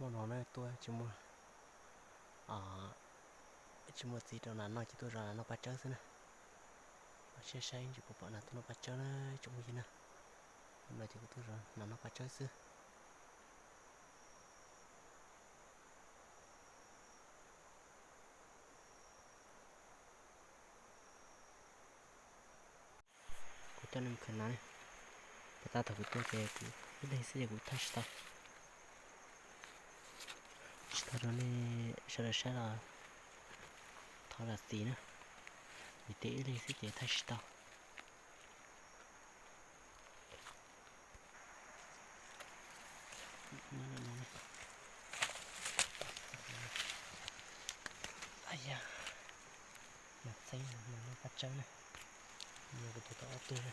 Tuaj no na tuaj tsis muaj, tsis muaj txiv rau nas noj ces tuaj zov nas noj paj tsawb xwb na. Los saib saib tsis puas pom nas tuaj noj paj tsawb na tsoom phooj ywg na. Hnub no ces kuv tuaj zov nas noj paj tsawb xwb. Kuv coj nej mus khaws nas, puas tab thaum kuv tuaj ces kuv ib leeg xwb ces kuv thaij tsis tau. Tsis tau rau nej sawv daws saib los thov zam txim na, vim tias ib leeg xwb ces thaij tsis tau. Nas txeeb no, nas noj paj tsawb na, kuv tus tau ob tug na.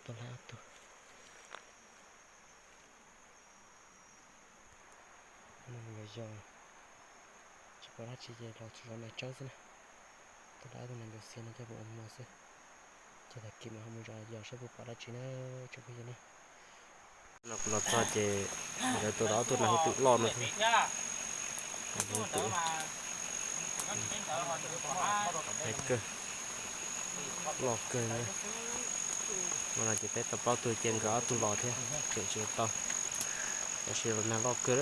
Tuaj laib ob tug. Yog tsis pom dab tsi ces los zov nas tsawb xwb na. Tuaj laib ob tug nas ncuav xiav no coj mus ua mov xwb. Ces tag kis mas ho mus zov yos saib puas pom dab tsi na tsoom phooj ywg na. No kuv los txog ces lawv tua tau ob tug nas huv twm loj no thiab. Hais kawg, loj kawg na. No ces peb tau plaub tug ces nkawd ob tug los thiab tseem tsis tau, tab sis los nag loj kawg.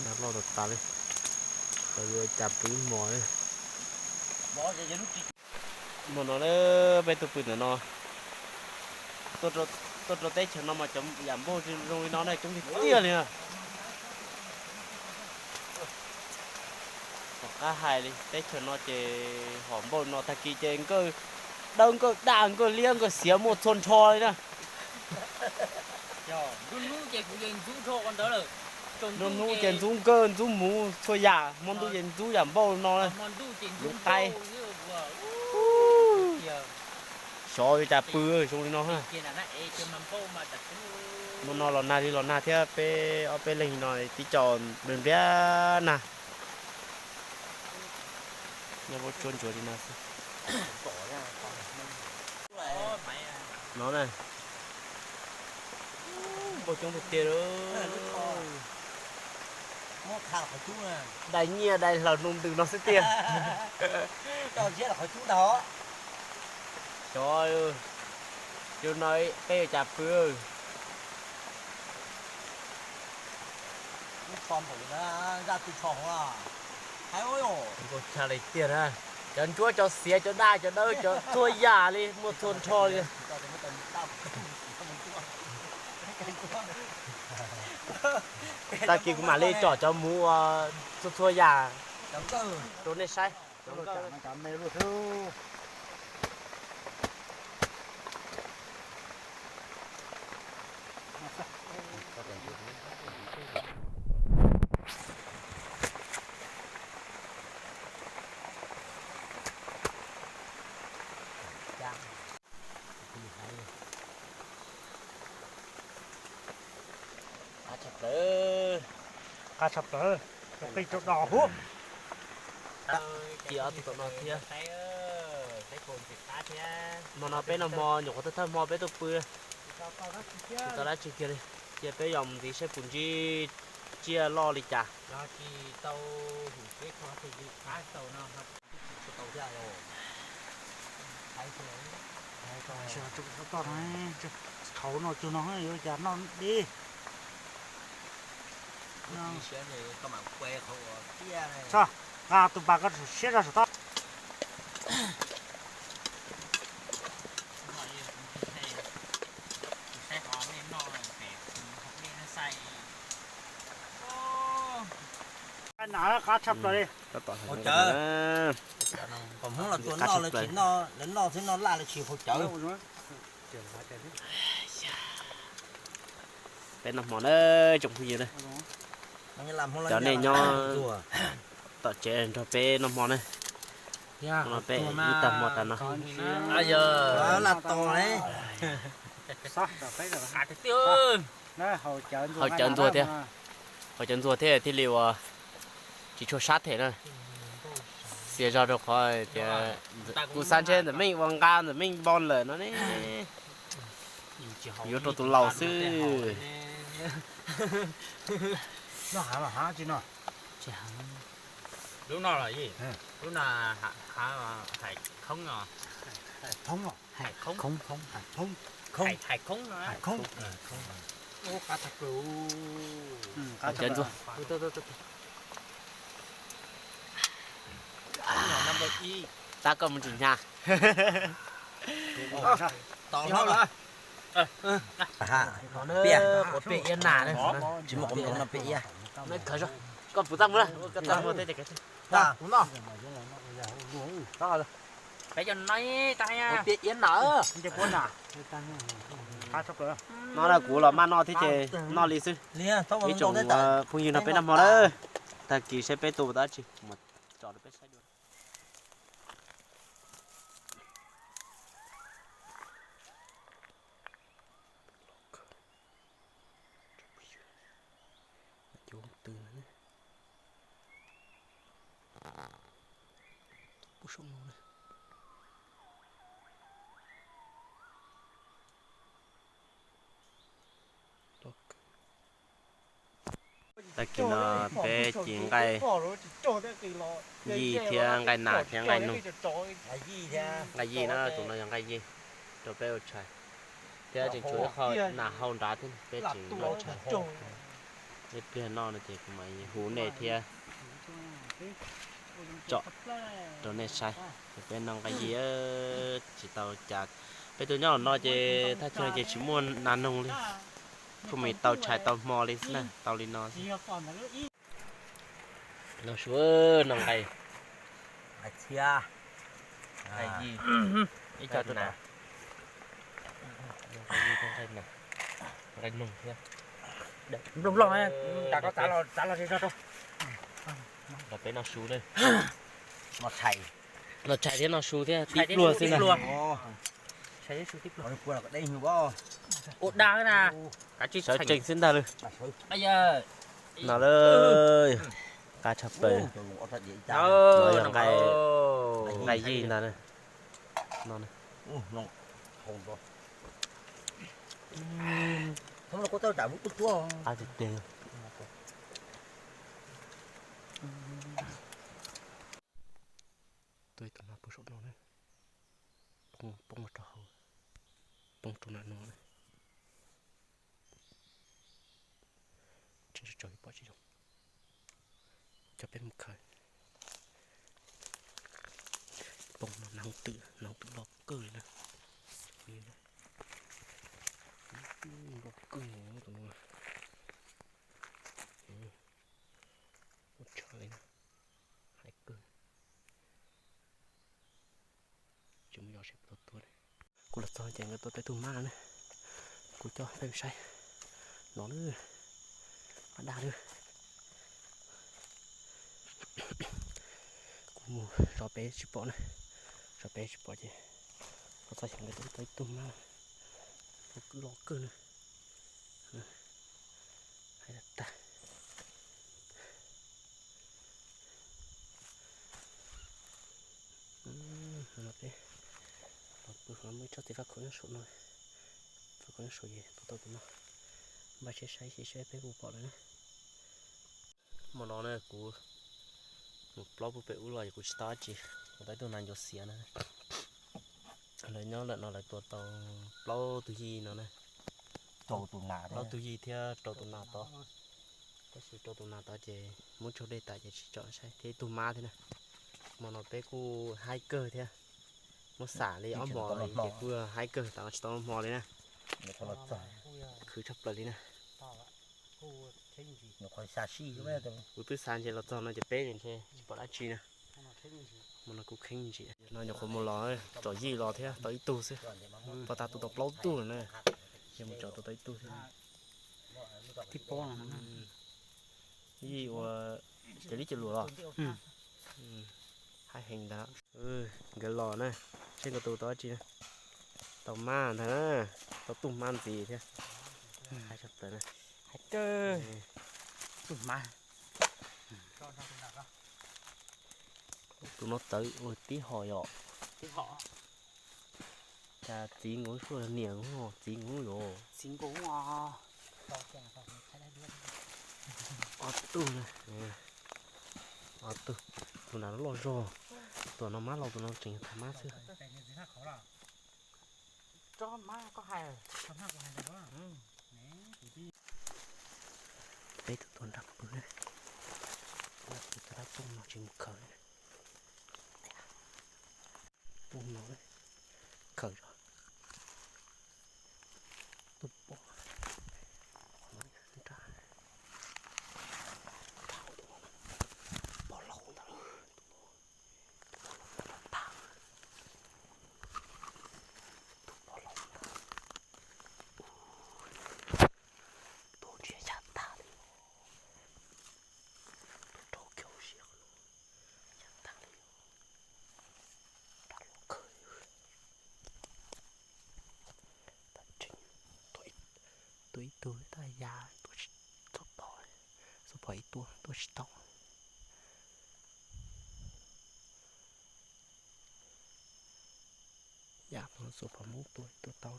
Nag loj tas tas li, tau yuav cas pw ib hmos li. Hmo no peb tuaj pw ntawm no, tuaj rau teb chaws no mas cov yam npauj zoo li no na coob tiag tiag li na. Tom qab hais li teb chaws no ces hom npauj no tag kis ces nkawj dawb nkawj daj nkawj liab nkawj xiav muaj txhua nrho li na. Nruab hnub ces ntxub nkawj ntxub muv txhua yam, hmo ntuj ces ntxub yam npauj no na. Yuav qaib. Xyov yuav cas pw zoo li no. Hmo no los nag li los nag thiab, peb ob peb leeg no tib co npliag npliag nag. Nyob vuab tsuab ntsuav li no xwb. No na, npauj coob tiag tiag li. Dai nyiaj dai hlaws nroo ntws no xwb tiag. Xyov, yog no peb yuav cas pw. Npauj tshaj li tiag na, cov ntsuab cov xiav cov daj cov dawb cov txhua yam li muaj txhua nrho li. Tag kis kuv mam li tsom cov muv txhua txhua yam rau nej saib. Qab tshaj plaws, qab tshaj plaws, rau qij rau dos huv. Cia ob tug tom no thiab. Hmo no peb noj hmo nyuam qhuav thawj thawj hmo peb tuaj pw. Tsis tau dab tsi kiag li, cia peb yos mus ntxiv saib puas ntsib tsiaj loj li cas. Thaum no cug no yuav cas noj deb. Nqa tus pas ko siab zog saum toj. Qab tshaj plaws li. Hauv cawv, kom Hmoob los tua noj lawv tsis noj, lawv noj xwb noj laj lawv tsis hauv cawv. Peb noj hmo na tsoom phooj ywg na. Cov nej nyob tom tsev nrog peb noj hmo na. Hmo no peb ib tag hmo tas no. Hauv cawv ntxuag thiab, hauv cawv ntxuag thiab thiaj li uas tsis tshua sab them na. Xiam zog rau qhov tias kuv xav ntshe ntawm Meej ua nqa ntawm Meej npo lawm no ne. Yuav rau tus laus xwb. Lub no los, lub no hais khoob os. Khoob, khoob, hais khoob no. Tab koj mus tsis hnyav. Piam, ua piam iab nas, tsis muaj qhov no piam iab. Koj puv txaj muag, koj txaj muag tej. Peb cov no, ua piam iab nas. No na kuv los maj noj thiab ces noj li xwb. Ib tsoom phooj ywg nrog peb noj hmo lawm, tag kis saib peb tua tau dab tsi kuv mam tso rau peb saib dua. Cov tw na, pub saum no na. Tag kis no peb ci nqaij yij thiab nqaij nas thiab nqaij noog. Nqaij yij na, tus no yog nqaij yij rau peb ua tshais, thiab tseem tshuav ib qho nas hau nrad thiab peb tseem ua tshais. Ib pliag noj no ces kuv mam hu nej thiab tsom rau nej saib. Peb noj nqaij yij tsis tau cas. Peb tuaj nyob no ces thaj chaw ces tsis muaj nas noog li, pheej mus tau tshais tau hmo li xwb na, tau li no xwb. Noj su, noj nqaij. Nqaij yij, ib co rau nqaij yij thiab nqaij nas, nqaij noog thiab. Nplooj loj na, tas koj txav los txav los zej zog rau. Los peb noj su na. Noj tshais thiab noj su thiab tib pluag xwb na. Ua dab na, sawv tsees xwb ntag lawm. No lawm, qab tshaj plaws. No yog nqaij yij ntag. No, qab tiag tiag. Tuaj ib tug no poob saum no na, poob rau hauv, poob rau nram no na. Tseem tsau pom tsis zoo, coj peb mus khaws. Poob no, nas hooj twm, nas hooj twm loj kawg li na. Loj kawg tus no. Ua tshaj li na, hais kawg. Tsis muaj yos seb puas tau tua li. Kuv los txog ces nkawd tua tau ib tug mab no ne. Kuv coj peb mus saib. No lawm, mab daj lawm. Kuv mus zov pem tsis pom na, zov pem tsis pom ces los txog ces nkawd tua tau ib tug mab loj kawg na. Hais tag tag. No peb los pw, muaj ib tsob txiv faj khaum nyob saum no, faj khaum nyob saum ces tua tau tus no. Npaj siab saib seb peb puas pom lawm na. Hmo no na kuv mus plaub puag pem ub los kuv tsis tau dab tsi, kuv tau ib tug nas ncuav xiav na. Lawv nyob lawm no lawv tua tau plaub tug yij no na. Plaub tug yij thiab rau tus nas tod. Tab sis rau tus nas tod ces muab tsaug dej tas ces tsis tsom saib thiab ib tug mab thiab na. Hmo no peb kuj haib kawg thiab, muab xam li ob hmo li ces kuj haib kawg tas tsis tau ob hmo li na. Khwv tshaj plaws li na. Kuv twb xav ntshe los txog no ces peb ntshe tsis pom dab tsi na. Hmo no kuj kheeb ntsim. No nyuam qhuav mus los tsom yij los thiab tau ib tug xwb. Pov tas tua tau plaub tug lawm na, ces mus tsom tua tau ib tug xwb. Yij ua ces li ces luam los. Haib heev ntag. Nkawd los na, seb nkawd tua tau dab tsi na. Tau mab ntag na, tau tug mab ntxiv thiab. Haib tshaj plaws na. Haib kawg. Tug mab. Tug Tus no txawv ua tib hom yom. Cas txiv nkaus suaj niam nkaus, txiv nkaus yom. Ob tug, ob tug, tus nram loj zog, tus no mab laus, tus no tseem tham mab xwb. Peb tug tuaj nrag pw ne, tus dab poj no tsis mus khaws ne. Poj no khaws zog. Tus poj, nrag, poj laus ntag, tus poj laus ntag, tus poj laus ntag. Tus ntshiab yaj tag li, tus rau kiag ua si qhov no, yaj tag li. Nrag loj kawg. Tab tseem tuaj ib tug tab yaj tuaj tsis txog pom, xuas phom ib tuaj tuaj tsis tau. Yam no xuas phom Hmoob tuaj tuaj tau.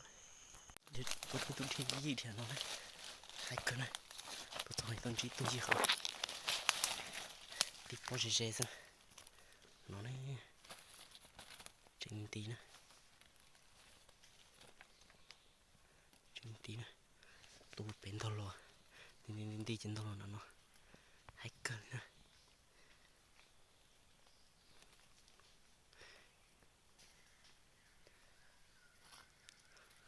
Kuv tus dhia yij dhia no na, haib kawg na. Tuaj txog tuaj ntsib tus yij qhov, tib pob ze ze xwb no ne. Tseem nti na, tseem nti na. Tus pem ntog los, nti nti nti ces ntog los no no, haib kawg li na.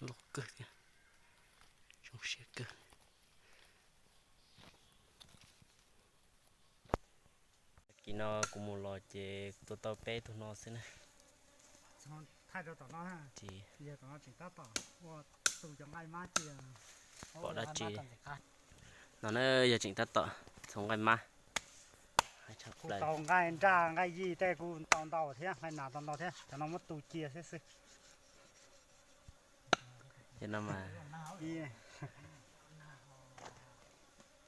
Loj kawg thiab, zoo siab kawg. Kis no kuv mus los ces kuv tua tau peb tug no xwb na. Thaij rau tom no, tom no tseem tab tom ua tus cov nqaij mab cia. Pom dab tsi? No na yog tseem tab tom txhoov nqaij mab. Kuv tau nqaij nraj nqaij yij tej kuv tau ntau thiab, nqaij nas tau ntau thiab, cov no muab tu cia xwb xwb. Ces no mas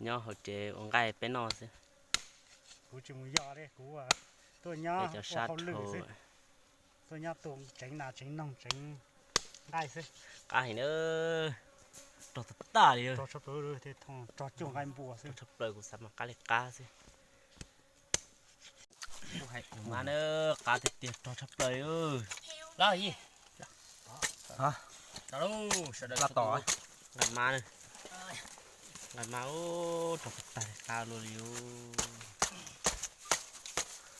nyob hauv tsev ua nqaij peb noj xwb. Kuv tsis mus yos li, kuv tuaj nyob ua hauj lwm xwb, tuaj nyob tu tsev nas tsev noog tsev nqaij xwb. Qab heev na, rog tag tag li, rog tshaj plaws, rog cuag nqaij npua xwb, tshaj plaws, kuv xav mas qab li qab xwb. Kuv hais kuv mas na, qab tiag tiag, rog tshaj plaws li. Los yij, los tom nqaij mab na, nqaij mab, rog tag tag li qab luaj li.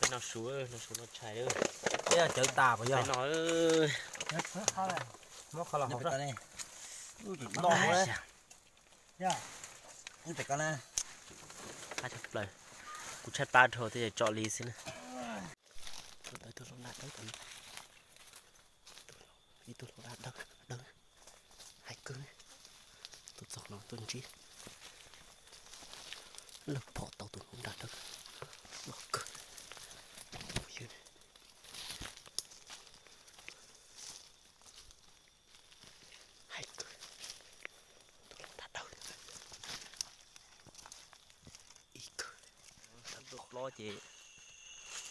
Peb noj su, noj su noj tshais, peb cawv tas puas yog? Peb noj, muab kho los hauv. Noj, qab tshaj plaws, kuv tshaib plab dhau thiaj tso li xwb na. Tus ntawd tus hluas nram dawb, ib tug hluas nram dawb dawb, haib kawg. Tus txog no tuaj ntsib, lawv phom tau tus hluas nram dawb, loj kawg. Haib kawg, tus hluas nram dawb. Ib kawg, dab laug ces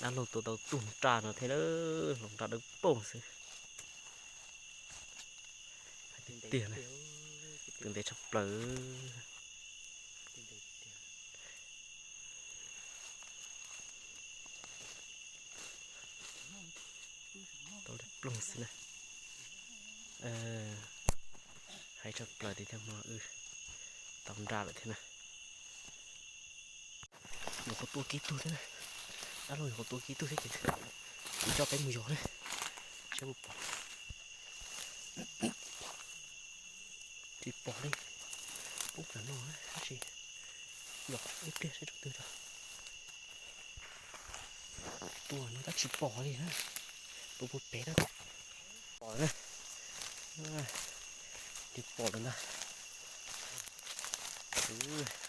dab laug tua tau tus nraj no thiab, hluas nraj dawb paug xwb. Tiag na, tus ntev tshaj plaws. Tau li ploog xwb na. Haib tshaj plaws tiag thiab, hmo no wb tau nraj lawm thiab na. Nyuam qhuav tua kiag tug thiab na. Dab laug nyuam qhuab tua kiag tug thiab ces kuv coj peb mus yos na, saib puas pom. Tsis pom li. Poob plaws no tab sis yos ib pliag saib rau twg rau. Tua no tab tsis pom li na. Tua puag pem na. Pom na. Tsis pom lawm ntag.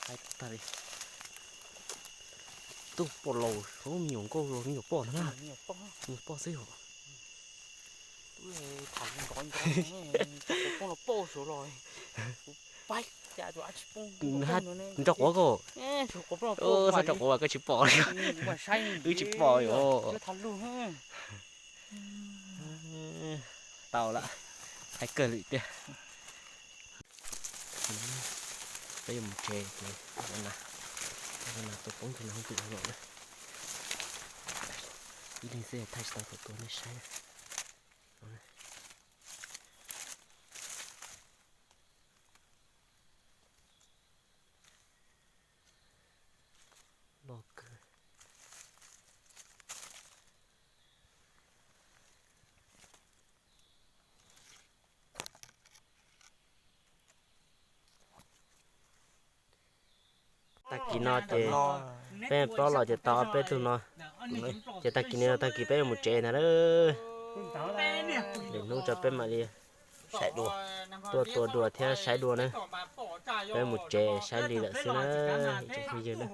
Haib tag li. Tub poj laus, me nyuam nkauj los me nyuam poj ntag na. Me nyuam poj xwb yom. Tham nrov nrov, poob los poob suav los, kuv paib cas tus av tsis poob. Nrog quav koj, txhob nrog quav koj tsis pom li. Wb tsis pom li. Tau lawm, hais kawg lwm tiag. Peb yuav mus tsev ces na, na tua poob kiag no twm no na. Ib leeg xwb thaij tsis tau thaum tua nej saib. Loj kawg. Tag kis no ces peb plaub los ces tau ob peb tug no. Ces tag kis no tag kis peb yuav mus tsev ntag lauj. Lwm hnub tso peb mam li tuaj tua dua thiab saib dua na. Peb mus tsev saib li lawm xwb na, ib tsoom phooj ywg na.